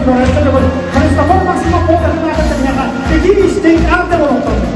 Көрөөччү Христофор Максимов буоларынаата тэҥҥэҕэ итии истиҥ аата олохтонно.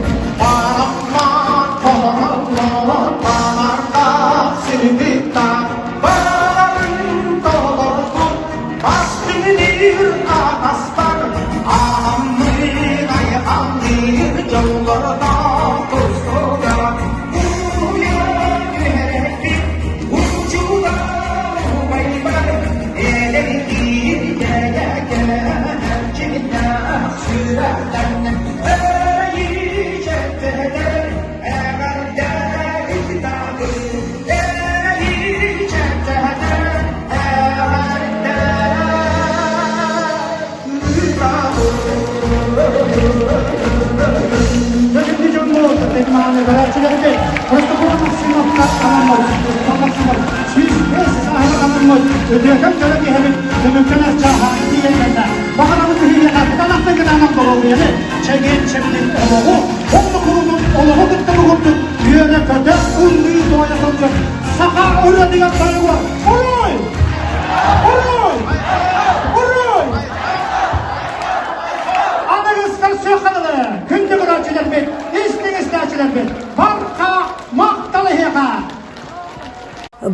Бүгүҥҥү дьоммут көрөөччүлэрбит Христофор Максимовка анаммыт Максимов 105 сааһыгар анаммыт үтүөкэн дьоро киһибит түмүктэнэр чааһа тиийэн кэллэ. Баҕарабыт биһиэхэ кытаанахтан кытаанах доруобуйаны, чэгиэн чэбдик олоҕу, онно курутун олоҕу кытта бугурдук үөрэ-көтө, ыллыы-туойа сылдьар саха ырыатыгар тойуга Уруй! Уруй! Уруй! Аныгыскар сыаххананы күндү көрөөччүлэрбит, истиҥ истээччилэрбит барха махтал эһиэхэ!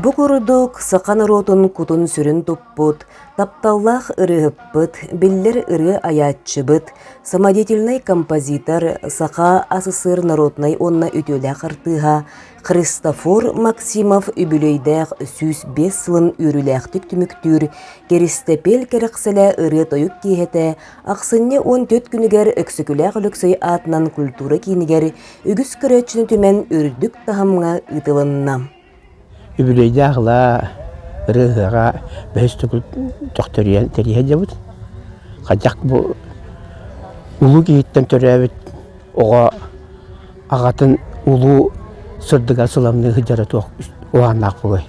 Бу курдук саха норуотун кутун-сүрүн туппут, тапталлаах ырыаһыппыт, биллэр ырыа айааччыбыт, самодеятельнай композитор, Саха АССР народнай уонна үтүөлээх артыыһа Христофор Максимов үбүлүөйдээх 105 сылын үөрүүлээхтик түмүктүүр Кэристэпиэл кэрэхсэлэ ырыа-тойук киэһэтэ ахсынньы 14 күнүгэр Өксөкүлээх Өлөксөй аатынан культура киинигэр үгүс көрөөччүнү түмэн үрдүк таһымҥа ыытылынна. Үбүлүөйдээх ыла ырыаһыаҕа бэһис төгүл төхтөрүйэн тэрийэ дьабыт. Хайдах бу улуу киһиттэн төрөөбүт оҕо аҕатын улуу сырдыгар сыламныы сылдьара туох уһааннаах буолуой?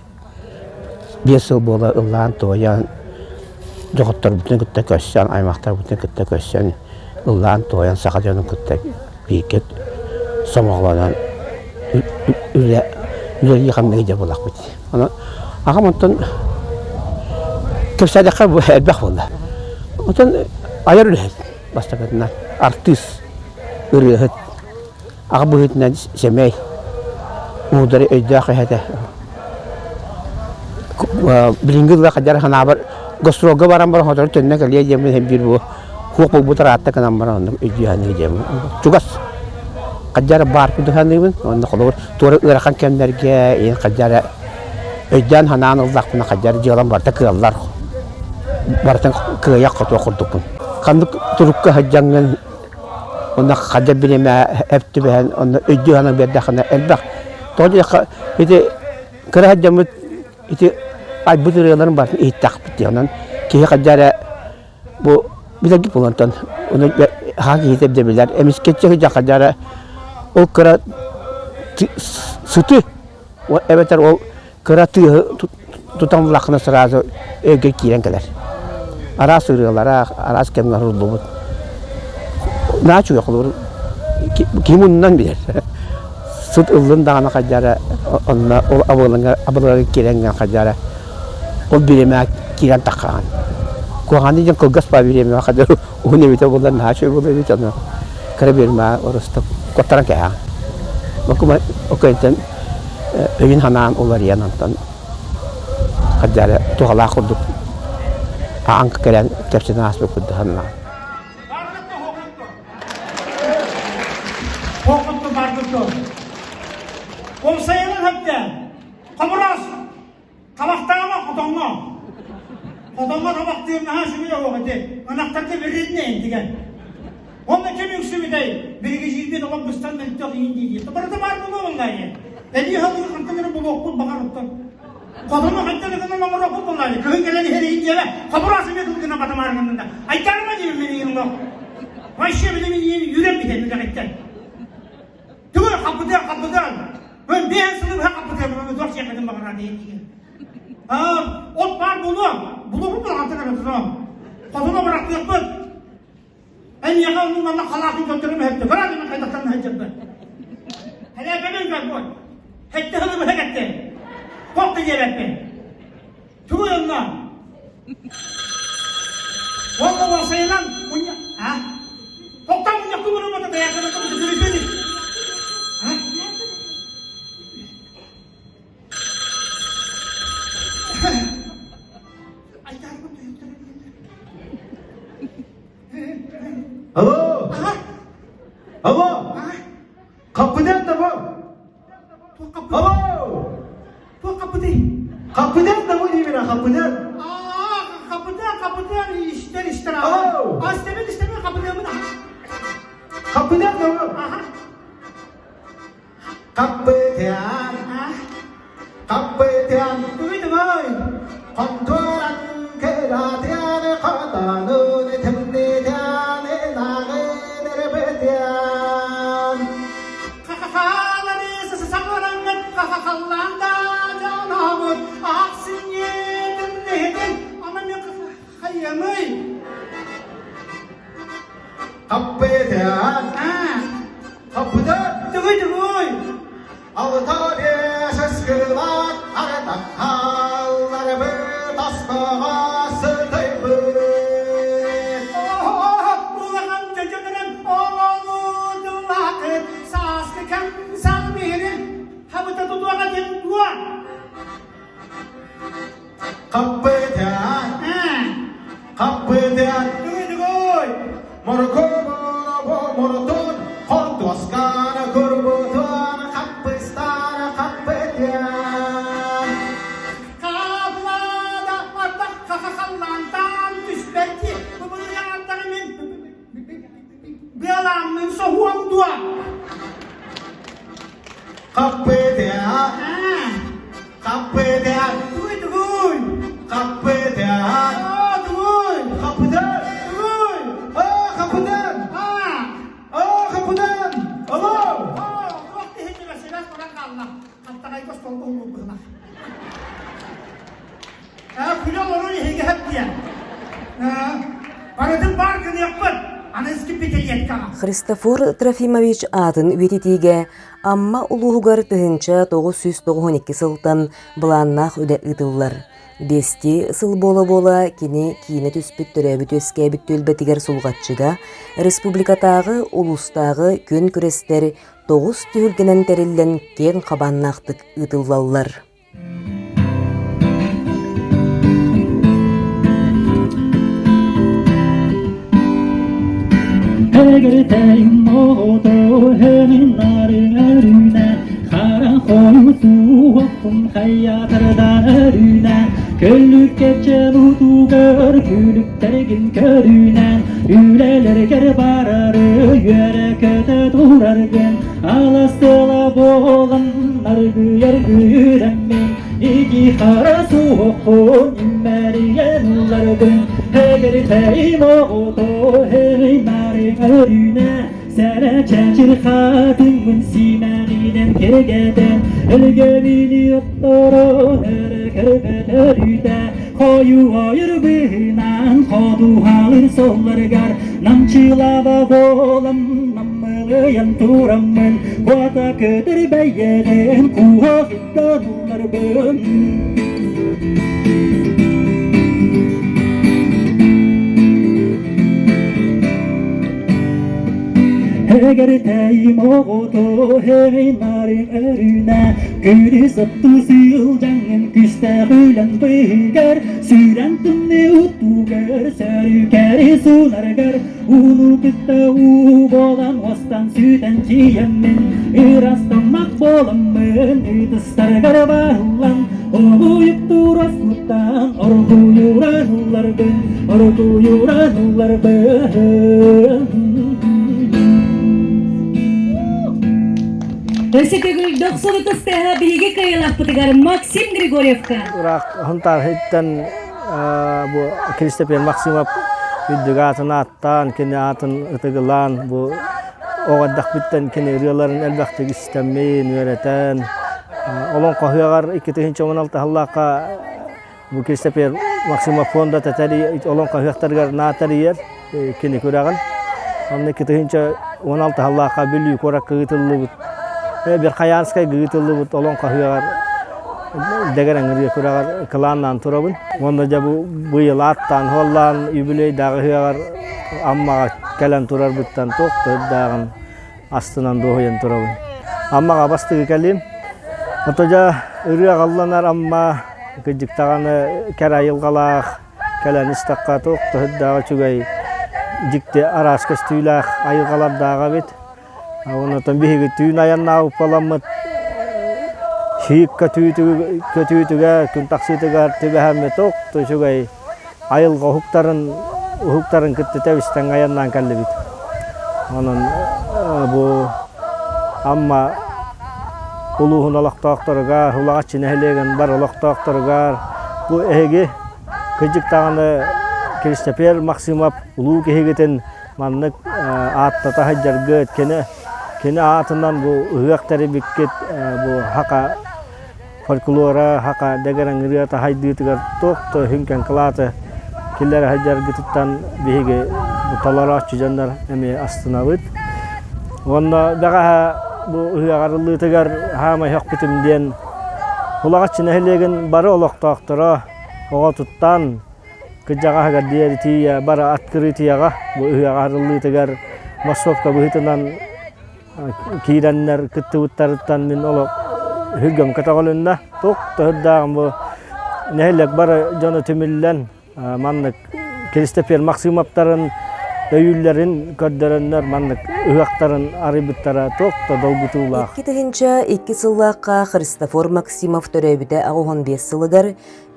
5 сыл буола ыллаан-туойан, доҕотторбутун кытта көрсөн, аймахтарбытын кытта көрсөн, ыллаан-туойан саха дьонун кытта бииргэ сомоҕолонон үлэ үлэлии-хамныы дьабылахпыт. Онон аҕам онтон кэпсээтэххэ элбэх буолла. Онтон айар үлэһит бастакытынан артыыс, ырыаһыт Аҕа быһыытынан сэмэй, муударай өйдөөх эһэтэ. Билиҥҥи ыла хадьар санаабар гастролга баран баран сотору төннө кэлиэ диэммин биир бу хуох буолбут ыраатта гынан баран оннук өйдүү саныы диэммин. Чугас хадьара баар курдук саныыбын. Онно холобур туора ыарахан кэмнэргэ иин хадьара өйдөөн санаан ыллахпына хадьара дьыалам барыта кыаллар. Барытын кыайа хотуох курдукпун. Ханнык турукка сылдьаҥҥын Онно хадьа бириэмэ эп түбэһэн, онно өйдүү санаан биэрдэххинэ элбэх. Тоҕо диэххэ, ити кыра сылдьаммыт ити айбыт ырыаларын барытын иһиттэхпит дии. Онон киһи хадьа эрэ бу билэргит буолан онтон ону хаһан киһитэ да билэр. Эмискэччи сылдьан хадьа эрэ ол кыра сыты эбэтэр ол кыра тыаһы тутан ыллаххына сразу өйгө киирэн кэлэр. Араас ырыалара, араас кэмҥэ суруллубут. Наһаа үчүгэй холобур киһи муннунан билэр. Сыт ыллын даҕаны хайдара онно ол абылаҥа абылаҥа киирэҥҥэ хайдара ол бириэмэ киирэн таххаҕын. Куһаҕаны диэн кылгас баа бириэмэҕэ хайдара уһун эбитэ буоллар наһаа үчүгэй буолар эбит ону кыра бириэмэҕэ оростук куоттаран кээһэҕин. Окума окуентэн өйүн-санаан уларыйан онтон хадьаары туһалаах курдук ааҥка кэлэн кэпсэтэн ааспыт курдук санаан. Хоһукту барбытты. Умсайынан хөптө. Хомурас. Табахтаама хотоҥҥо. Хотоҥҥо табахтыыр наһаа үчүгэй оһох ити. Ынахтарга биридне интигэ. Онно ким үксүбүтэй? Биригэдьиирбит олох быстан мөлтөх иин дии дии. Барыта баар буолуо онлайне. Эдии халыгы хантан эрэ булуохпут баҕар оттон. Хотону хантан эрэ гынан оҥоруохпут буоллаайы. Кыһын кэлэн иһэр иин диэбэ. Хобураас эмиэ тыл гына батамаарыгыннында. Айтаарыма диибин мин иин олох. Вообще билим иин үүрэн бүтэн үлэҕиттэн. Тугу хаппытыан хаппытыан. Мен биэс сылы быһа хаппытыан туох сиэххитин баҕарар диэн. От баар буолуо. Булуохпут буолаҕантан эрэ тутуом. Хотуну бырахтыахпыт. Эйиэхэ оннук манна халаатын көрдөрөн иһэттэ. Көрөөр мен хайдахтан иһэттэрбин. Хэлээпэбин көрбүт. Хэттэ сылы быһа кэттим. Туох да диэбэппин. Тугуй онно? Уонна уопсайынан мунньа... А? Тоқтан мунньахтыы бараммата даярканата бутукулуйбени. А? Алло! Алло! Хаппыден да бу! Алло! Туох хаппытый? Хаппыден да бу диибин хаппыден! Хаппыден, хаппыден, истер, истер. Алло! Истебин, истебин, хаппыдеммин. Хаппыден да бу! Хаппыден! Хаппыден! Дуй, давай! Хонтуоран кэлаатыан хотонун тымныытыан нааҕын эрбэтиэн Хахалары сасаҥараҥҥыт хахаллаан да дьонообут ахсынньытын иһитин аны мен хайыамый Хаппытыан хаппытыан Тугуй тугуй Алта сыскылаат арытан хаалларбыт аспаҕа сытыйбыт. Улахан дьөдьөнөрөн оҕолуудулаакыт сааскы кэм саамиһирин хабыта тутуоҕа диэн дуо? Хаппытыан, хаппытыан, Тугуй-тугуй! Моркуобу моротун, хортуосканы курбутун, хаппыстааны хаппытыан. Хааллаада ардах хахахаллаантаан түспэти быбырыгааттары мин быалааммын соһуом дуо? Хаппытыан, хаппытыан, Тугуй-тугуй! хаппытыан, Аа, тугуй! хаппытыан, Тугуй! аа, хаппытыан, Аа! аа, хаппытыан, алло! Аа, туох киһи сибээс баран хаалла. Хаттаҕайга остуолга уһулук быһылаах. Ээ, күлэ олорор эһиги хэп диэн. Ээ, барытын баар гыныахпыт. Аны искиппитэлиэккэҕэ. Христофор Трофимович аатын үйэтитиигэ Амма улууһугар 1992 сылтан былааннаах үлэ ыытыллар. Биэстии сыл буола-буола кини киинэ түспүт төрөөбүт-үөскээбит түөлбэтигэр Сулҕаччыга республикатааҕы, улуустааҕы күөн күрэстэр тоҕус түһүлгэнэн тэриллэн киэҥ хабааннаахтык ыытыллаллар. Эгэртэйим оҕото һэмин-нарын өрүүнэ, хара хойутуоххун хайатардан өрүүнэ, көлүккэччэ бутугар күлүктэргин көрүүнэн, үлэлэргэр барары үөрэ-көтө тураргын, аластыла буолан аргыйар гүрэммин, ики хара суоххун иммэрийэн ылларгын, эгэртэйим оҕото һэмин-нарын өрүүнэ, Сэрэ чэчир хатыҥмын симэҕинэн кэргэтэн, өлгөмүнү отторон өрө көрбөт өрүтэ, хойуу ойур быһынан ходуһалыр солларыгар намчылаба буолан наммылыйан тураммын, куота көтөр бэйэҕин куһах ылларбын. Эгэртэйим оҕото һэйнарын өрүнэ Күнүс оттуу сылдьаҥҥын күстээх үлэн быыһыгар Сүүрэн тымныы уттугар сөрүкэри суунаргар Ууну кытта уу буолан уостан сүтэн тиийэммин Ырастаммах буоламмын ытыстаргар баһыллан Обуйуктуур оскуттан оргуйуран ылларбын Оргуйуран ылларбын Өссө төгүл дохсун ытыстыһа биһиги кыайыылаахпытыгар Максим Григорьевка. Ыраах Хантаарыттан бу Кристопер Максимов үрдүк аатын ааттаан, кини аатын ытыгылаан, бу оҕо эрдэхпиттэн кини ырыаларын элбэхтик истэммин, үөрэтэн, олоҥхо ыһыаҕар 2016 сыллаахха бу Кристопер Максимов фондата олоҥхо ыһыахтарыгар наа тэрийэр кини күрэҕин. Онно 2016 сыллаахха Бүлүү куоракка ыытыллыбыт, Верхоянскайга ыытыллыбыт олоҥхо ыһыаҕар. дэгэрэҥ ырыа күрэҕэр кылааннаан турабын. Уонна дьэ бу быйыл ааттаан хуоллаан юбилейдааҕы ыһыаҕар Аммаҕа кэлэн турарбыттан туох да үрдээҕин астынан дуоһуйан турабын. Аммаҕа бастакы кэлиим. Ото дьэ ырыа аҕалланар Амма кырдьык даҕаны кэрэ айылҕалаах кэлэн истэххэ туох да үрдээҕи үчүгэй дьикти араас көстүүлээх айылҕалардаах эбит. Онтон биһиги түүн айаннаабыт буоламмыт сиик көтүүтүгэр, күн тахсыытыгар түбэһэммит туох да үчүгэй айылҕа уһуктарын уһуктарын кытта тэбистэн айаннаан кэллибит. Онон бу Амма улууһун олохтоохторугар, Улаҕаччы нэһилиэгин бар олохтоохторугар бу эһиги кырдьык даҕаны Киристэпиэр Максимов улуу киһигитин маннык ааттата сылдьаргыт, кини кини аатынан бу ыһыах тэрийбиккит бу хака фольклора, хака дэгэрэҥ ырыата хайдыытыгар туох да үһүҥкэн кылааты киллэрэ сылдьаргытыттан биһиги толорооччу дьоннор эмиэ астынабыт. Уонна бэҕэһээ бу ыһыах арыллыытыгар хаамай сөхпүтүм диэн Улаҕаччы нэһилиэгин бары олохтоохторо оҕо туттан кырдьаҕаһыгар диэри тиийэ бары открытияҕа бу ыһыах арыллыытыгар массовка быһыытынан киирэннэр кыттыбыттарыттан мин олох үһүргэм көтөҕүлүннэ. Туох да үрдээҕим бу нэһилиэк бары дьоно түмүллэн маннык Киристэпиэр Максимовтарын өйүүллэрин көрдөрөннөр маннык ыһыахтарын арыйбыттара туох да долгутуулаах. 2002 сыллаахха Христофор Максимов төрөөбүтэ 85 сылыгар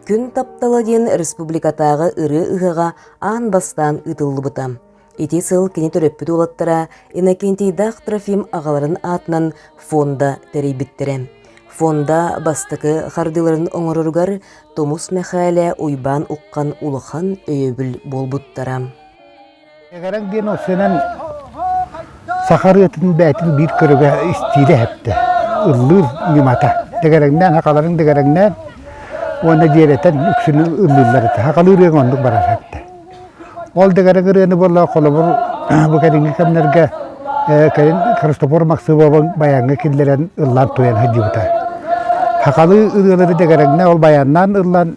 Күн таптала диэн республикатааҕы ырыа ыһыаҕа аан бастаан ыытыллыбыта. Ити сыл кини төрөппүт уолаттара Иннокентийдаах Трофим аҕаларын аатынан фонда тэрийбиттэрэ. Фонда бастакы хардыыларын оҥороругар Тумус Мэхээлэ Уйбаан Уххан улахан өйөбүл буолбуттара. Эгэрэҥ диэн осенан саха ырыатын бэйэтин биир көрүгэ истиилэ эһэптэ. Ыллыыр ньымата. Дэгэрэҥнээн, хахаларын дэгэрэҥнээн уонна дьиэрэтэн үксүн ыллыыллар этэ. Хахалыы ырыаҥ оннук барар эһэптэ. Ол дэгэрэҥ ырыаны буолла холобур бу кэлиҥҥи кэмнэргэ кэлин Христофор Максимовы баяҥҥа киллэрэн ыллаан туйан сылдьыбыта. Хахалыы ырыалары дэгэрэҥнэ ол баяннаан ыллаан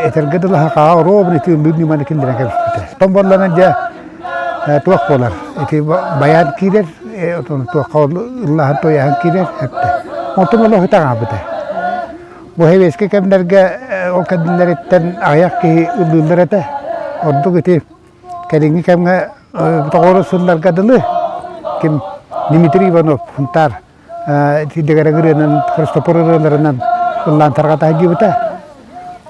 этэргэ дылы хахаа оруобун ити ыллыыр ньыманы киллэрэн кэбиспитэ. Оттон буоллаҕына дьэ туох буолар ити байаан киирэр туохха ыллаһан туойаһан киирэр эптэ. Онтон олох ытаҥаабыта. Бу сэбиэскэй кэмнэргэ ол кэннилэриттэн аҕыйах киһи ыллыыллар этэ. Ордук ити кэлиҥҥи кэмҥэ тоҕуору сылларга дылы ким Дмитрий Иванов Сунтаар ити дэгэрэҥ ырыанан Христофор ырыаларынан ыллаан тарҕата сылдьыбыта.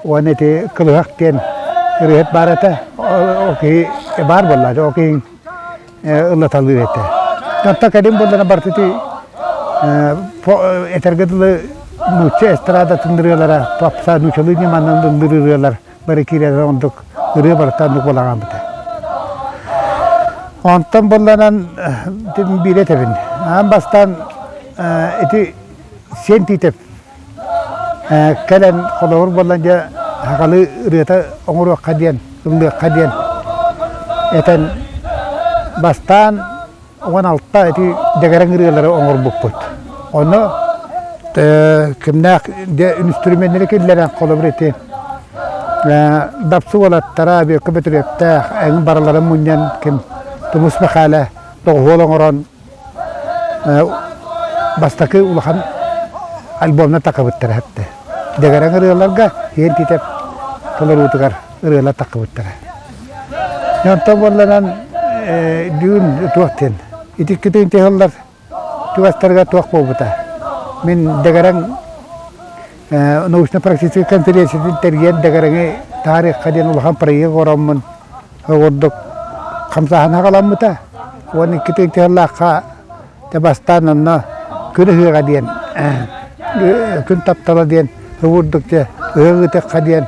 Уонна ити Кылыһах диэн ырыаһыт баар этэ. Ол киһи баар буолла. Ол киһи ыллаталыыр этэ. Онтон кэлин буоллана барыта ити этэргэ дылы нуучча эстрадатын ырыалара попса нууччалыы ньыманан ыллыыр ырыалар бары киирэн оннук ырыа барыта оннук буолаҕаабыта. Онтон буолланан биирэ этэбин. Аан бастаан ити Сиэн Тиитэп кэлэн холобур буоллан дьэ сахалыы ырыата оҥоруохха диэн, ыллыахха диэн этэн бастаан 16 ити дэгэрэҥ ырыалары оҥорбуппут. Ону кимнээх инструменнэри киллэрэн холобур ити дапсы уолаттара Бүөккэ Бөтүрүөптээх эҥин барыларын мунньан ким Тумус Мэхээлэ доҕуһуол оҥорон бастакы улахан альбомна тахыбыттара эттэ. Дэгэрэҥ ырыаларга Иэн Тиитэп толоруутугар ырыалар тахыбыттара. Онтон буолланан бүгүн туох диэн ити иккитин тыһыллар чугастарыгар туох буолбута. Мин дэгэрэҥ научно-практическай конференциятын тэрийэн дэгэрэҥи таарыахха диэн улахан проект оҥороммун курдук хамсааһын аҕаламмыта. Уон иккитин тыһыллаахха Дьэ бастаан онно күн ыһыаҕа диэн күн таптала диэн курдук дьэ ыһыах ыытыахха диэн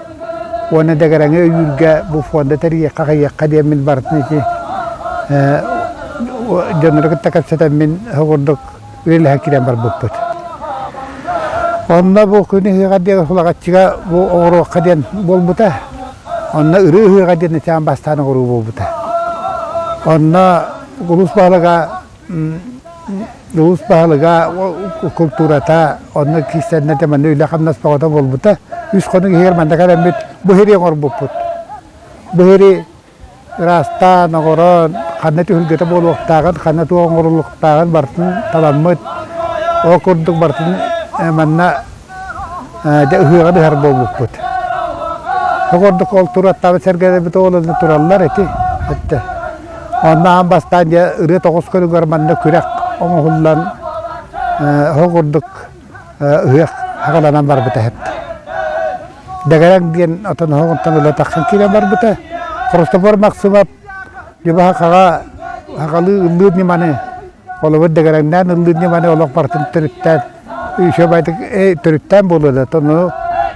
уонна дэгэрэҥи өйүүргэ бу фонда тэрийиэххэ хайыахха диэн мин барытын ити дьоннору кытта кэпсэтэммин курдук үлэлэһэн киирэн барбыппыт. Онно бу күн ыһыаҕа диэн Сулаҕаччыга бу оҥоруохха диэн буолбута. Онно ырыа ыһыаҕа диэн ичээн бастаан оҥоруу буолбута. Онно улуус баһылыга. Улуус баһылыга култуурата онно киирсэннэ манна үлэ-хамнас бөҕөтө буолбута. Үс хонук иһигэр манна кэлэммит бу сири оҥорбуппут. Бу сири ыраастаан, оҥорон, ханна түһүлгэтэ буолуохтааҕын, ханна туох оҥоруллуохтааҕын барытын таламмыт. Ол курдук барытын манна дьэ ыһыаҕын ыһар буолбуппут. Ол курдук ол туруоттаабыт сэргэлэрбит ол онно тураллар ити. Өттө. Онно аан бастаан дьэ ырыа тоҕус көрүҥэр манна күрэх оҥоһуллан ол курдук ыһыах хагаланан барбыта эһэт. Дэгэрэҥ диэн отон оһоҕунтан ыла тахсан киирэн барбыта. Христофор Максимов дьыбаха хаҕа хагалыы ыллыыр ньыманы холобур дэгэрэҥнээн ыллыыр ньыманы олох барытын төрүттээн үчүгэйдик төрүттээн буолуо да ону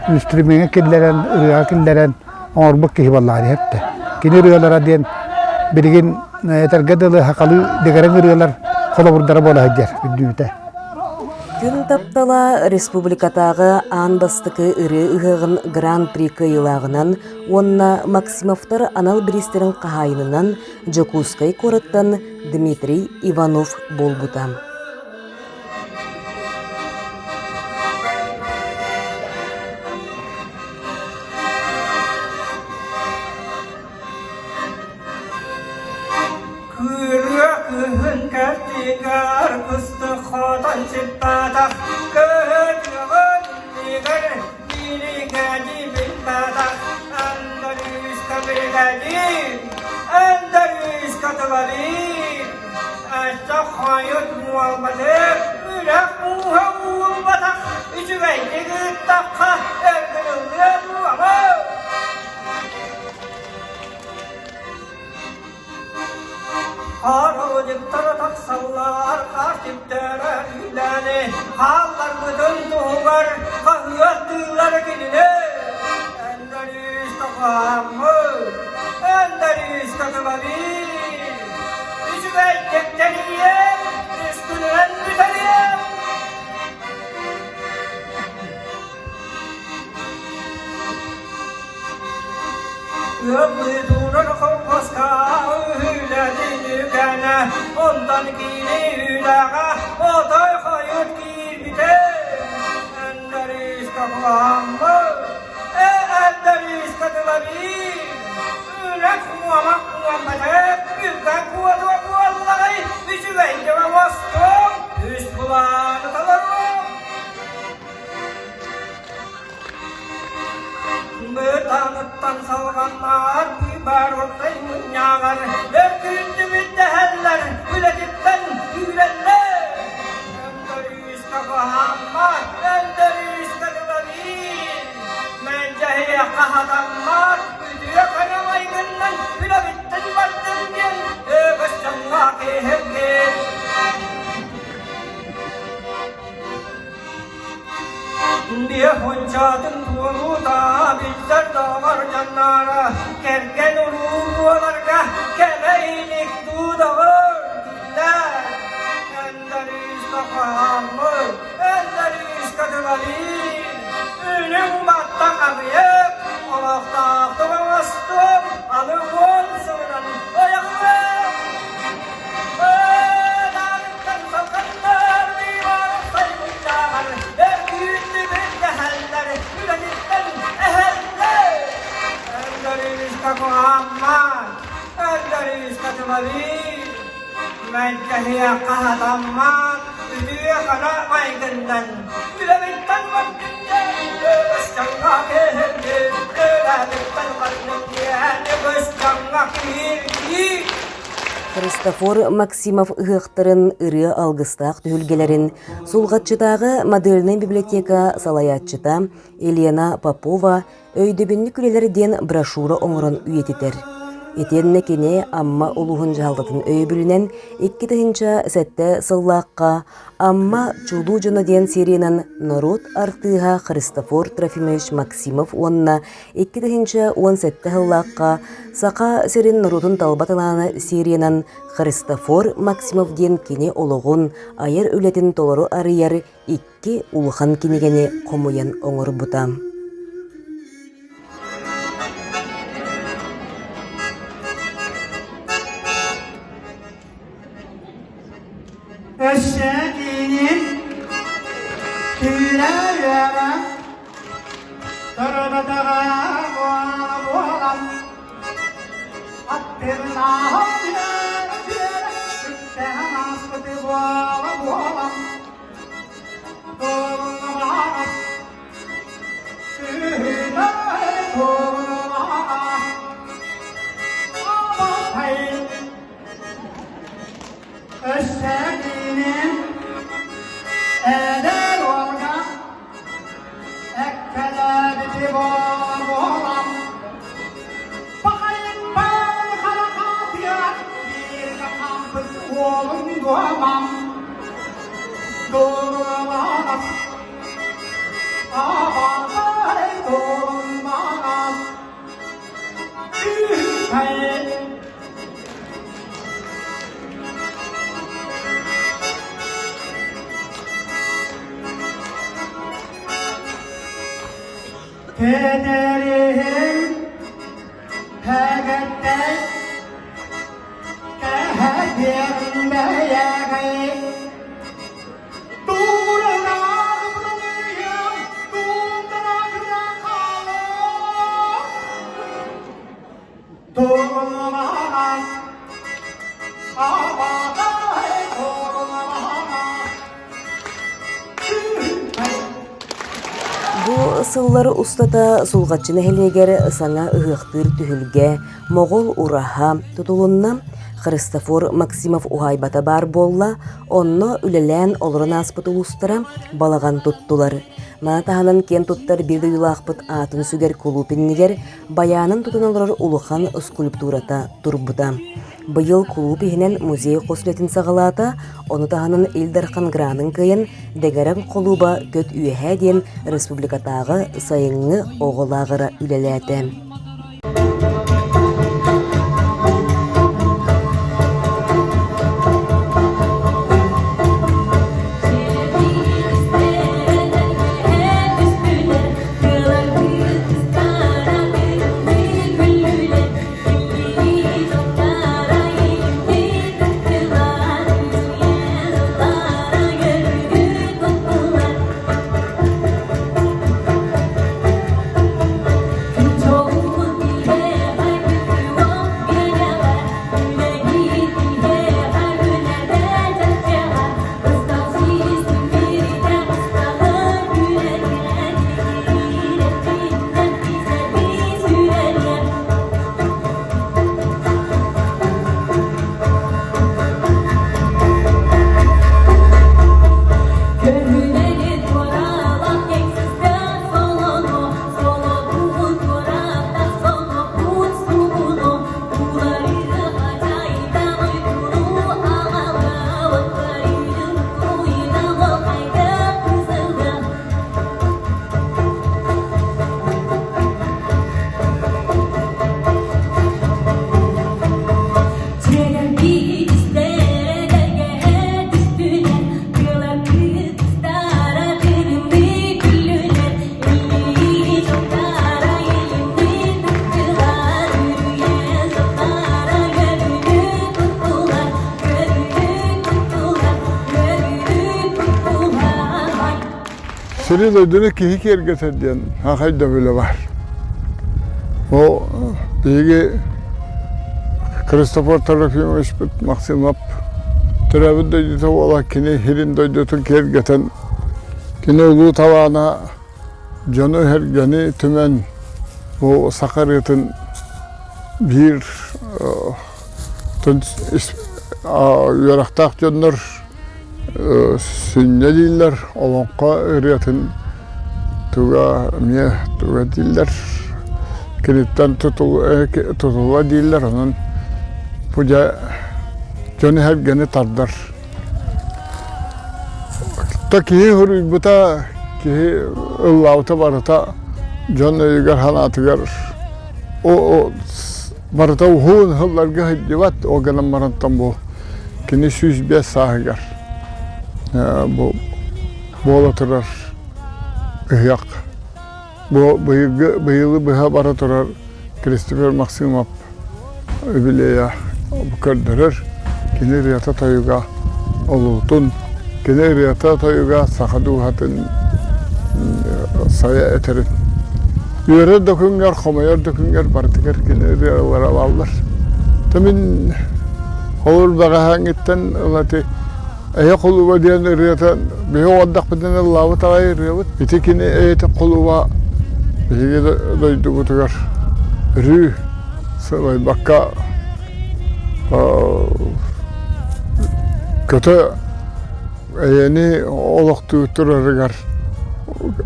инструмеҥҥа киллэрэн ырыаҕа киллэрэн оҥорбут киһи буоллаҕа диэхтэ. Кини ырыалара диэн билигин этэргэ дылы сахалыы дэгэрэҥ ырыалар холобурдара буола сылдьар үрдүүтэ. Күн таптала республикатааҕы аан бастакы ырыа ыһыаҕын гран-при кыайыылааҕынан уонна Максимовтар анал бириистэрин хаһаайынынан Дьокуускай куораттан Дмитрий Иванов буолбута. Кыырыа кыһын кэлтигэр кыстык хотон сиппатах, кыһын иннигэр биригэдьи билбатах, Андырыыска биригэдьир, Андырыыска тылалыыр, Өссө хойут буолбатых, үрэх мууһа уулбатах, үчүгэйдик ыыттахха өлгүрүллүө дуоҕа. Хаалдьыттара тахсаллар, хаар сирдэрэ үлэни, хаалларбытын туһугар хаһыаттыыллар кинини. Эндэрүүскэ хааммыт, эндэрүүскэ тылалыыр, үчүгэйдик тэнийиэм, үс күнүнэн бүтэриэм. Ыаллыы турар холкуоска үлэтин үгэнэ, онтон киини үлэҕэ отой хойут киирбитэ. Өндөриискэ куһааммыт, ээ Өндөриискэ тылабыыр, үлэх уомах уомматых, үргэн куотуо буоллаҕай, үчүгэй дьоно мостуом, үс былааны толоруом. Бытаныттан салҕаннаар быыбар уопсай мунньааҕар өркүндүбүт дэһэллэр, үлэтиттэн үүрэллэр. Өндөрүүскэ куһааммат, өндөрүүскэ тылабыыр. Мэлдьэһиэххэ хатаммат, үтүө көнө майгыннан үлэбиттэн бардым диэн өкөс дьоҥҥо киһиргиир. Биэхунчатын туолуута билсэр доҕор дьонноро кэргэн уруу буоларга кэмэ илик дуудаҕыр дииллэр. Өндөрүүскэ хааммыт, өндөрүүскэ тылалыыр, үлүҥ баттах аҕыйах, олохтоохтук оҥостуом, аны уон сылынан ойоҕуом. Мэлдьэһиэххэ үтүө хара майгыннан үлэбиттэн Христофор Максимов ыһыахтарын ырыа алгыстаах түһүлгэлэрин Сулҕаччытааҕы модельнай библиотека салайааччыта Елена Попова «Өйдөбүнньүк үлэлэр» диэн брошюра оҥорон үйэтитэр. Итиэннэ кини Амма улууһун дьаһалтатын өйөбүлүнэн 2007 сыллаахха Амма чулуу дьоно диэн сериянан норуот артыыһа Христофор Трофимович Максимов уонна 2017 сыллаахха Саха сирин норуотун талба талаана сериянан Христофор Максимов диэн кини олоҕун, айар үлэтин толору арыйар икки улахан кинигэни хомуйан оҥорбута. Өссө киинин күүрэ-үөрэ Көрбөтөҕө буола-буолан Аттыгынааһын үөрэ-үөрэ Үктээн ааспыты буола-буолан Туолуннубаас Күһүнэ туолуннубаас Абатай Өссө киинин эдэр уолга эккэлээбити буола-буолан Бахайыттан харахаатыйа бииргэ хаампыт уолун дуомам Дуруолаас абатай дуолунмаас Күүһэй Кэтэриһин кэгэттэй кэһэтиэҕин бэйэҕэй Тууралаах быралыйам туундара кыра хаалыам Тугулумаас абатай тугулумаас Бу сыллар устата Сулҕаччы нэһилиэгэр саҥа ыһыахтыыр түһүлгэ Моҕол ураһа тутулунна, Христофор Максимов уһаайбата баар буолла, онно үлэлээн олорон ааспыт улуустара балаҕан туттулар. Маны таһынан киэн туттар биир дойдулаахпыт аатын сүгэр кулууп иннигэр байаанын тутан олорор улахан скульптурата турбута. Быйыл кулууп иһинэн музей хос үлэтин саҕалаата, ону таһынан Ил Дархан гранын кыайан Дэгэрэҥ холууба көт үөһээ диэн республикатааҕы сайыҥҥы оҕо лааҕыра үлэлээтэ. Сири-дойдуну киһи киэргэтэр диэн аҕай өйдөбүлэ баар. Ол биһиги Христофор Трофимовичпыт Максимов төрөөбүт дойдута буола кини сирин дойдутун киэргэтэн кини улуу талаана дьону-сэргэни түмэн бу саха ырыатын биир үөрэхтээх дьоннор сүнньэ дииллэр, олоҥхо ырыатын туга эмиэ туга дииллэр, киниттэн тутула дииллэр, онон бу дьэ дьону-сэргэни тардар. То киһи суруйбута, киһи ыллаабыта барыта дьон өйүгэр-санаатыгар барыта уһун сылларга сылдьыбат, ол гынан барантан бу кини 105 сааһыгар бу буола турар ыһыах. Бу быйылгы быйылы быһа бара турар Кристофер Максимов үбүлүөйэ көрдөрөр. Кини ырыата-тойуга олуутун. Кини ырыата-тойуга саха дууһатын сайа этэрин. Үөрэр да күҥҥэр, хомойор да күҥҥэр барытыгар кини ырыалара бааллар. Та мин холобур бэҕэһээҥҥиттэн ылати Эйэ холуба диэн ырыата биһи оҕордохпутуна ыллаабыт аҕай ырыабыт. Ити кини эйэтин холуба биһиги дойдубутугар өрүү сылайбакка көтө эйэни олохтуу турарыгар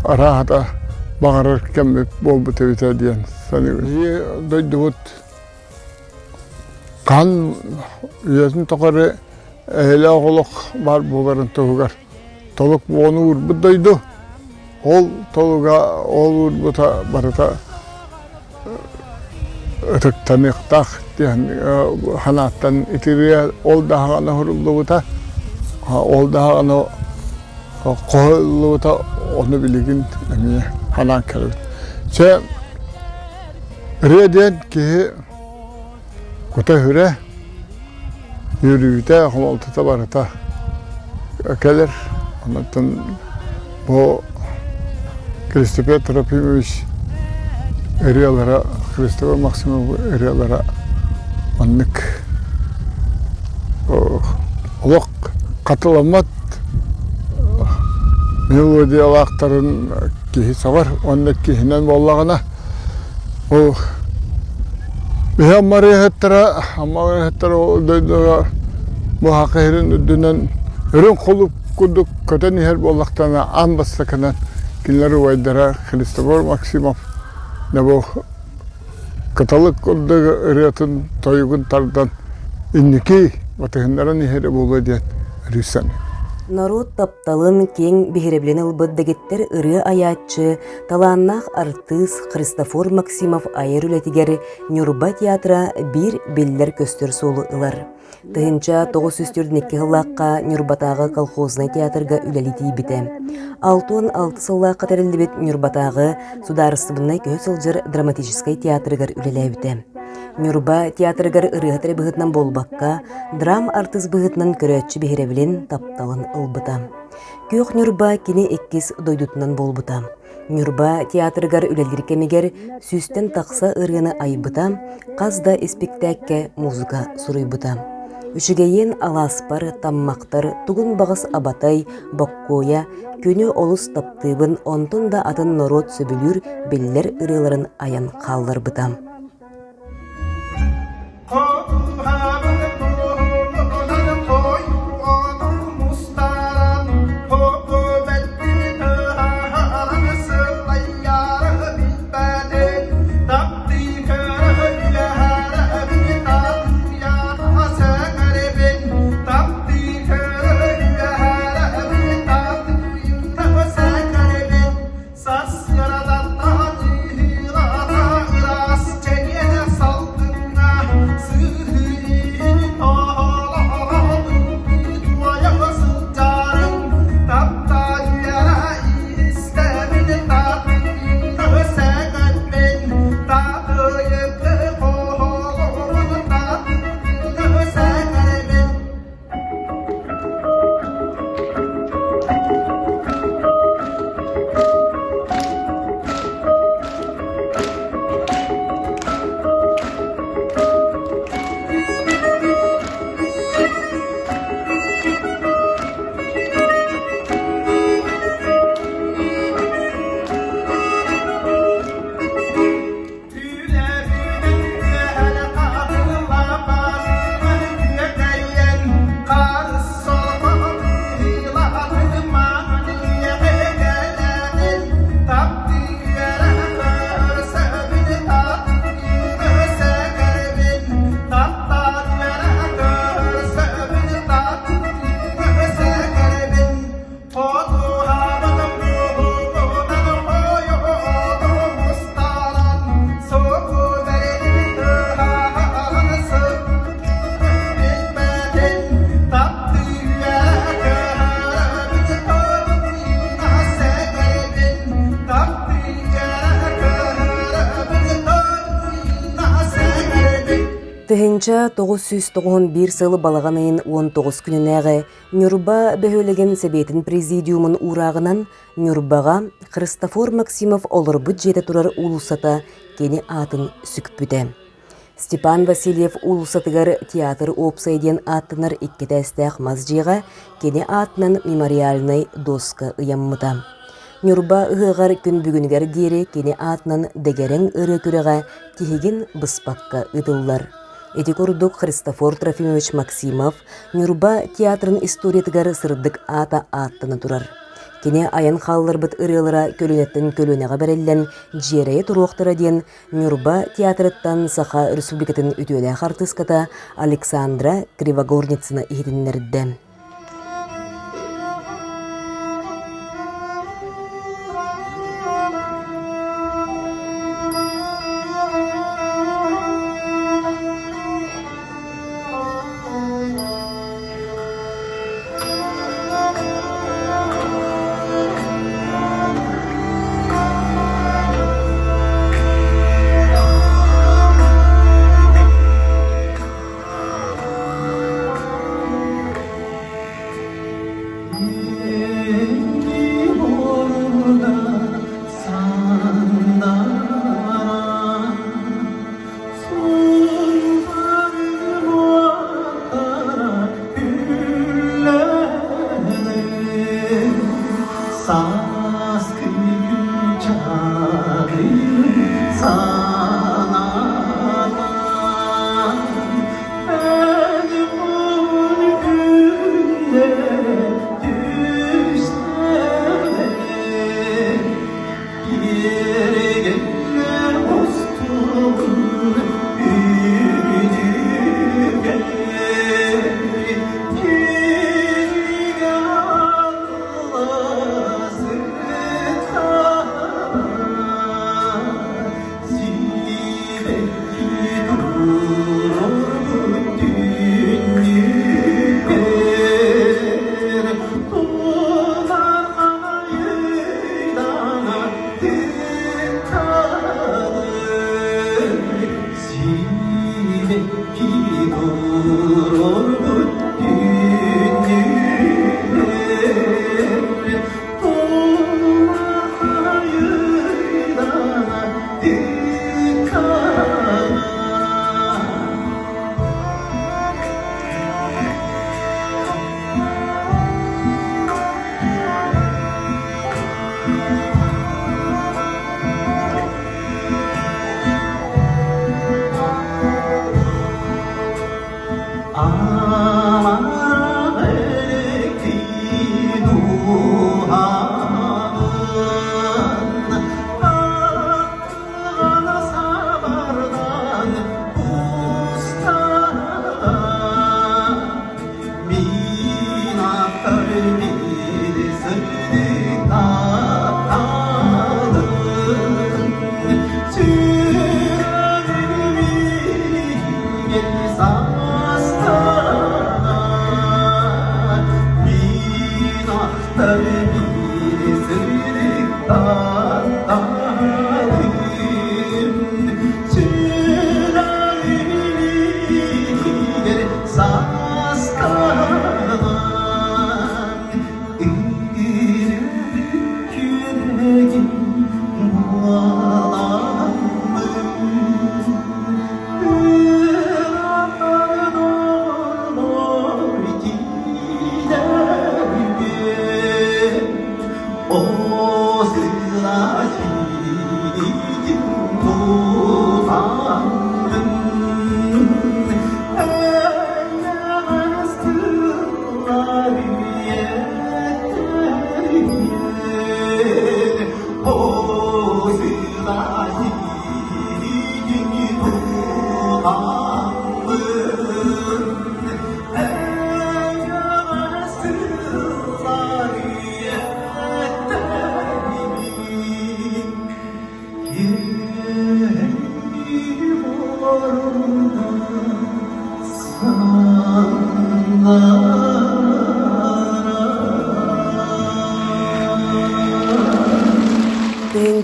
арааһата баҕарар кэммит буолбут эбитэ диэн саныыбын. Биһиги дойдубут хаһан үйэтин тухары эйэлээх олох баар буоларын туһугар толук буону уурбут дойду. Ол толуга, ол уурбута барыта ытыктаныахтаах диэн санааттан итирия ол даҕаны уһуруллубута, ол даҕаны хоһуллубута, ону билигин эмиэ санаан кэлэбит. Чэ, ырыа диэн киһи кута-сүрэ, үөрүүтэ, хомолтото барыта кэлэр. Онтон бу Кристопер Трофимович ырыалара, Христофор Максимов ырыалара маннык олох хатыламмат мелодиялаахтарын киһи сабар уонна киһинэн буоллаҕына Ол биһи Амма ырыаһыттара, Амма ырыаһыттара ол дойдуга бу Саха сирин үрдүнэн үрүҥ холууп курдук көтөн иһэр буоллахтарына аан бастакынан кинилэр убайдара Христофор Максимов бу кыталык курдук ырыатын тойугун тардан инники батыһыннаран иһэрэ буолуо диэн өрүү саныыбын. Норуот тапталын киэҥ биһирэбилин ылбыт дэгиттэр ырыа айааччы, талааннаах артыыс Христофор Максимов айар үлэтигэр Ньурба театра биир биллэр-көстөр суолу ылар. 1942 сыллаахха Ньурбатааҕы колхознай театрга үлэлии тиийбитэ. 66 сыллаахха тэриллибит Ньурбатааҕы судаарыстыбаннай көһө сылдьар драматическай театрыгар үлэлээбитэ. Ньурба театрыгар ырыаһыт эрэ быһыытынан буолбакка, драм-артыыс быһыытынан көрөөччү биһирэбилин, тапталын ылбыта. Күөх Ньурба кини иккис дойдутунан буолбута. Ньурба театрыгар үлэлиир кэмигэр сүүстэн тахса ырыаны айбыта, хас да испиктээккэ музыка суруйбута. Үчүгэйин алааспар, таммахтар, тугун баҕас абатай, боккуойа, күнү олус таптыыбын, онтон да атын норуот сөбүлүүр биллэр ырыаларын айан хаалларбыта. Сарсыарадан ыраас чэниэнэ салгыҥҥа сыһыы. 1991 сыл балаҕан ыйын 19 күнүнээҕи Ньурба бөһүөлэгин Сэбиэтин президиумун уурааҕынан Ньурбаҕа Христофор Максимов олорбут дьиэтэ турар уулуссата кини аатын сүкпүтэ. Степан Васильев уулуссатыгар театр уопсайа диэн ааттанар икки этээстээх мас дьиэҕэ кини аатынан мемориальнай доска ыйаммыта. Ньурба ыһыаҕар күн бүгүнүгэр диэри кини аатынан дэгэрэҥ ырыа күрэҕэ тиһигин быспакка ыытыллар. Ити курдук Христофор Трофимович Максимов Ньурба театрын историятыгар сырдык аата ааттана турар. Кини айан хаалларбыт ырыалара көлүөнэттэн көлүөнэҕэ бэриллэн дьиэрэйэ туруохтара диэн Ньурба театрыттан Саха Республикатын үтүөлээх артыыската Александра Кривогорницына иһитиннэрдэ. Сааскы күн чаҕыйын санатан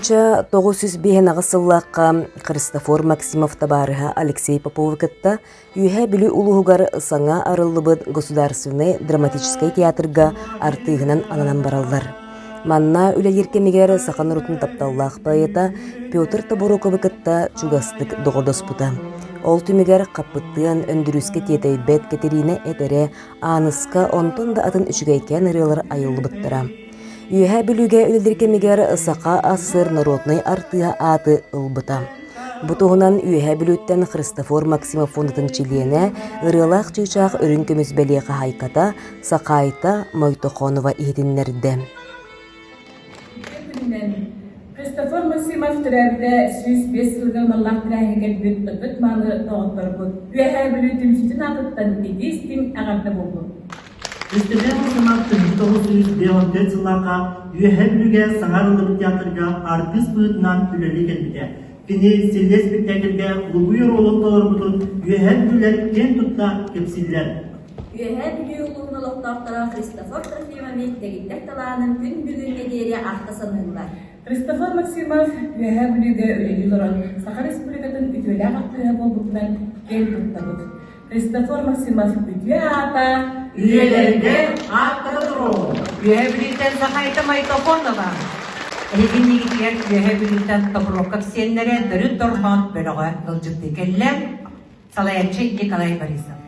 1958 сыллаахха Христофор Максимов табаарыһа Алексей Поповы кытта Үөһээ Бүлүү улууһугар саҥа арыллыбыт Государственнай драматическай театрга артыыһынан ананан бараллар. Манна үлэлиир кэмигэр саха норуотун тапталлаах поэта Петр Тобуруковы кытта чугастык доҕордоспута. Ол түмүгэр Хаппыттыан, Өндүрүүскэ тиэтэйбэт, Кэтириинэ этэрэ, Ааныска, онтон да атын үчүгэйкээн ырыалар айыллыбыттара. Үөһээ Бүлүүгэ үлэлиир кэмигэр Саха АССР народнай артыыһа ааты ылбыта. Бу туһунан Үөһээ Бүлүүттэн Христофор Максимов фондатын чилиэнэ, ырыалаах чыычаах үрүҥ көмүс бэлиэ хаһаайката Сахаайта Мойтохонова иһитиннэрдэ. Күнүнэн Христофор Максимов төрөөбүтэ 105 сылыгар аналлаах тэрээһиҥҥэ кэлбит ытык-мааны доҕотторбут Үөһээ Бүлүү түмсүүтүн аатыттан итии-истиҥ эҕэрдэ буоллун! Үстүбээн Максимов 1954 сыллаахха Үөһээ Бүлүүгэ саҥа арыллыбыт театрга артыыс быһыытынан үлэлии кэлбитэ. Кини Силлиэ спектакльгэ Лугуй оруолун толорбутун Үөһээ Бүлүүлэр киэн тутта кэпсииллэр. Үөһээ Бүлүү улууһун олохтоохторо Христофор Трофимович дэгиттэр талаанын күн бүгүҥҥэ диэри ахта саныыллар. Христофор Максимов Үөһээ Бүлүүгэ үлэлии олорон Саха Республикатын үтүөлээх артыыһа буолбутунан киэн туттабыт. Христофор Максимов үтүө аата Үйэлэргэ ааттара туруоҕун. Үөһээ Бүлүүттэн Сахайта Майтофонова. Эһиги иннигитигэр Үөһээ Бүлүүттэн Тобуруокап сиэннэрэ Төрүт Дорҕоон бөлөҕө ыалдьыттыы кэллэ. Салайааччы Николай Борисов.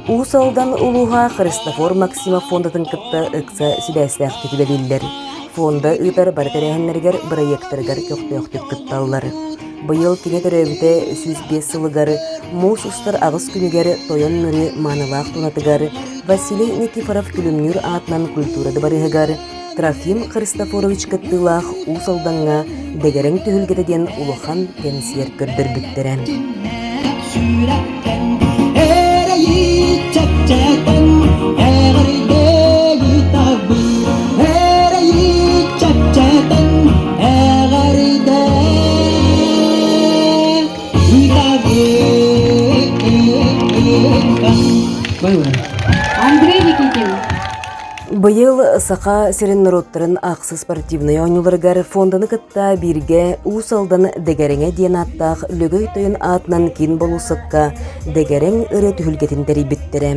Уус Алдан улууһа Христофор Максимов фондатын кытта ыкса сибээстээхтик үлэлииллэр. Фонда ыытар бары тэрээһиннэригэр, бырайыактарыгар көхтөөхтүк кытталлар. Быйыл кини төрөөбүтэ 105 сылыгар муус устар аҕыс күнүгэр Тойон Мүрү маанылаах тунатыгар Василий Никифоров Күлүмнүүр аатынан культура дыбарыаһыгар Трофим Христофорович кыттыылаах Уус Алдаҥҥа Дэгэрэҥ түһүлгэтэ диэн улахан кэнсиэр көрдөрбүттэрэ. Андрей Никитин. Быйыл Саха сирин норуоттарын ахсыс спортивнай оонньууларыгар фонданы кытта бииргэ Уус Алдан Дэгэрэҥэ диэн ааттаах Лөгөй Тойон аатынан киин болуоссакка Дэгэрэҥ ырыа түһүлгэтин тэрийбиттэрэ.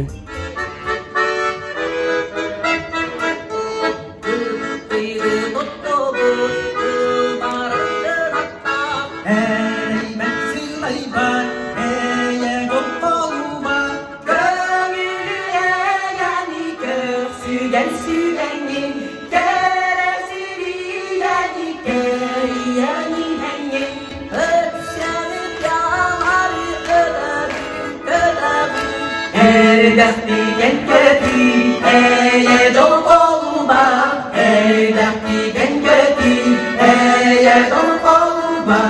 Эрдэхтиген көтүү, эйэ дьол болуба, эрдэхтиген көтүү, эйэ дьол болуба.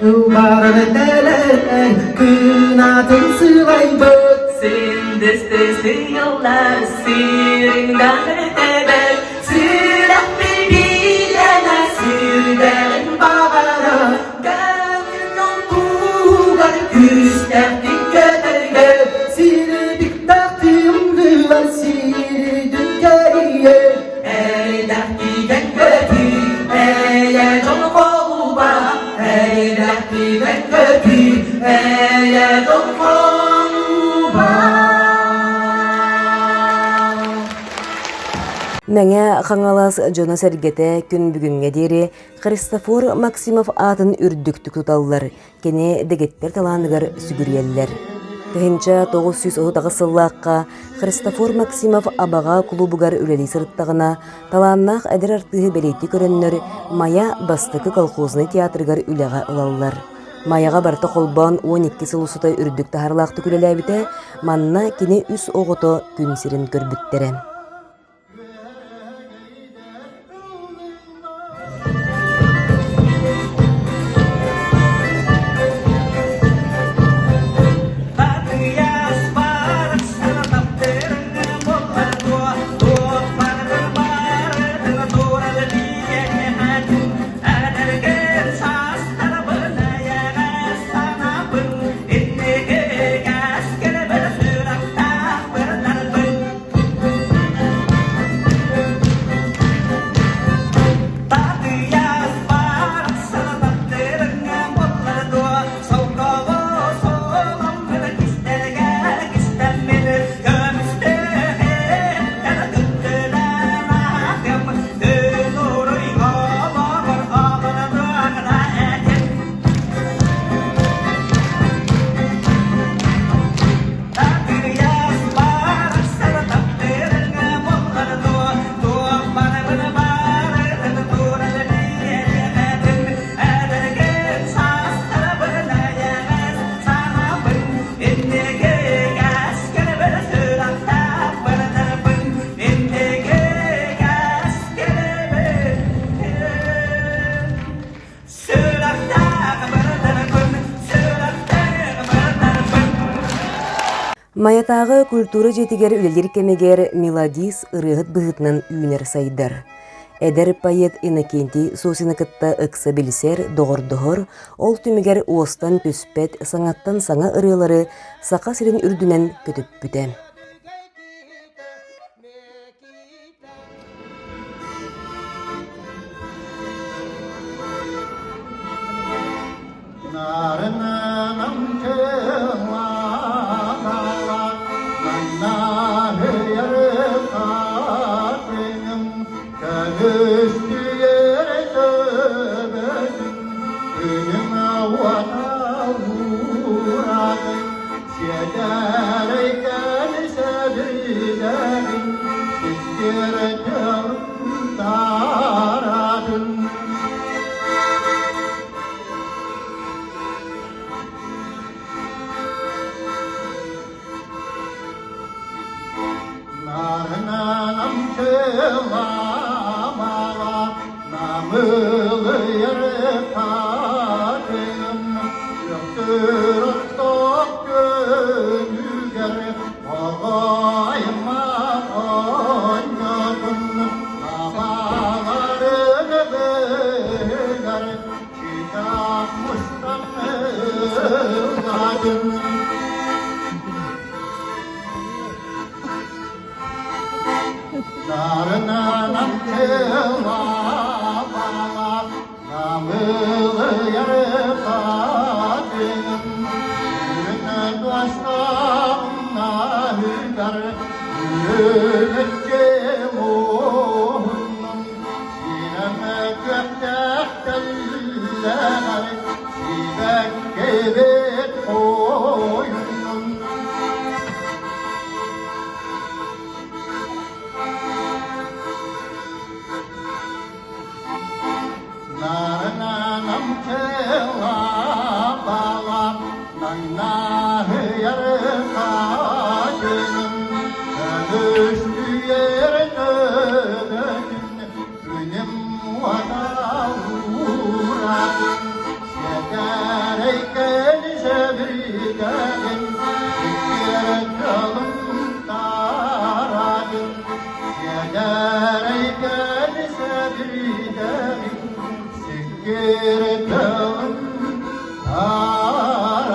Ылбарын тэлэтэн күн атын сылайбыт Синдесте сыйыллар сириңдәр тэбэр Сүрэхпин билэнэ сүрдэрин баҕара Көҥүл тугар күүстээхтик көтөргө Сирбиктэх тыымдылар сирдин кэрийэр Эйдэхтиген көтүү, эйэ дьол холуба Эйдэхтиген көтүү, эйэ дьол холуба Мэҥэ Хаҥалас дьоно-сэргэтэ күн бүгүҥҥэ диэри Христофор Максимов аатын үрдүктүк туталлар, кини дэгиттэр талааныгар сүгүрүйэллэр. 1938 сыллаахха Христофор Максимов Абаҕа кулуубугар үлэлии сырыттаҕына, талааннаах эдэр артыыһы бэлиэтии көрөннөр Майа бастакы колхознай театрыгар үлэҕэ ылаллар. Майаҕа барыта холбоон 12 сыл устата үрдүк таһаарыылаахтык үлэлээбитэ, манна кини үс оҕото күн сирин көрбүттэрэ. Майатааҕы культура дьиэтигэр үлэлиир кэмигэр мелодист ырыаһыт быһыытынан үүнэр-сайдар. Эдэр поэт Иннокентий Сосины кытта ыкса билсэр, доҕордоһор, ол түмүгэр уостан түспэт саҥаттан саҥа ырыалары Саха сирин үрдүнэн көтүппүтэ. Нарынан кылабалар, намылыйар хатыным, Үрүҥ туостаҕынаһыгар үрүмэччи муһуннум, Синэм күөхтээх тэллэҕэр сибэккибит хойуннум. Нарынан кылабалар, наҥнаһыйар хатыным, Көмүстүйэр төбөтүн күнүм уота ууратын, Сиэтэрэй кэлсэбитэҕин, Сиккиэр тылын таратын, Сиэтэрэй кэлсэбитэҕин, Сиккиэр тылын таратын.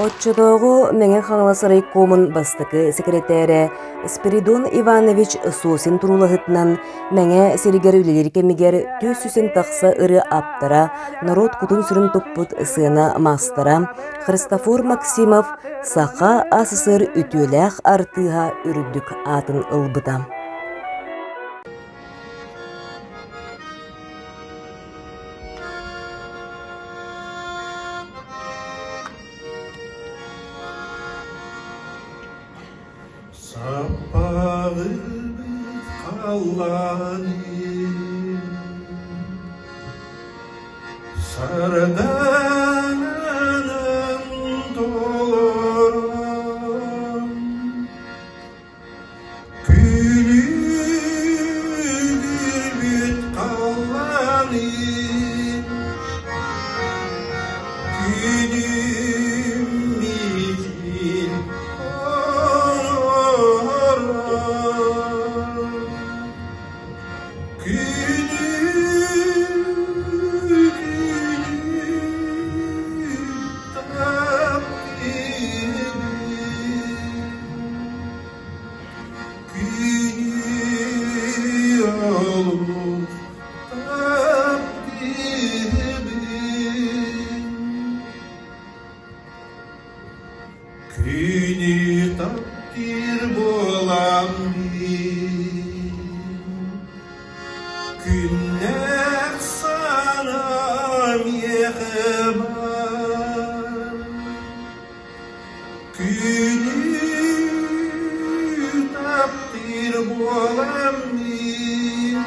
Оччотооҕу Мэҥэ Хаҥалас райкомун бастакы сэкирэтээрэ Спиридон Иванович Сосин туруулаһытынан Мэҥэ сиригэр үлэлиир кэмигэр 400 тахса ырыа ааптара, норуот кутун-сүрүн туппут сыана маастара Христофор Максимов Саха АССР үтүөлээх артыыһа үрдүк аатын ылбыта. Саппаҕырбыт халлааны Сардаҥанан толорон Күлүгүрбүт халлааны Күнүм мичил оҥорон Күнү күнү таптыыбын Күнү олус таптыыбын Күнү таптыыр буоламмын Күннээх санаа миэхэ баар Күнү таптыыр буоламмын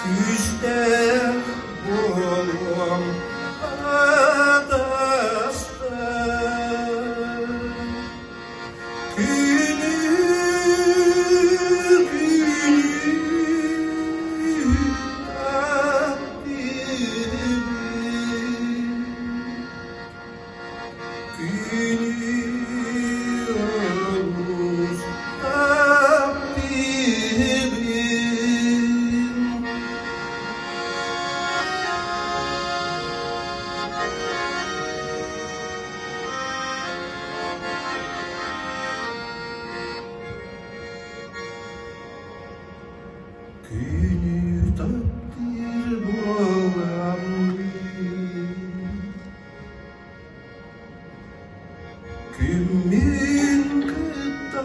Күүстээх буолуом атастар Күнү күнү таптыыбын Күнү олус таптыыбын Күнү таптыыр буоламмын Күммүн кытта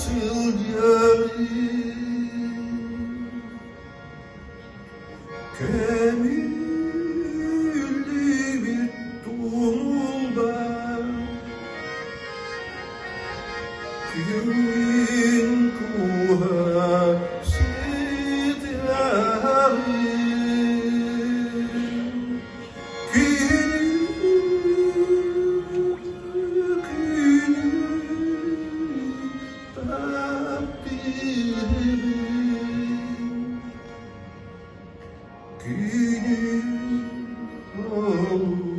сылдьабын Көмүллүбүт тумулбар Күммүн кууһа сытарым Күнү таптыыбын Күнү олус.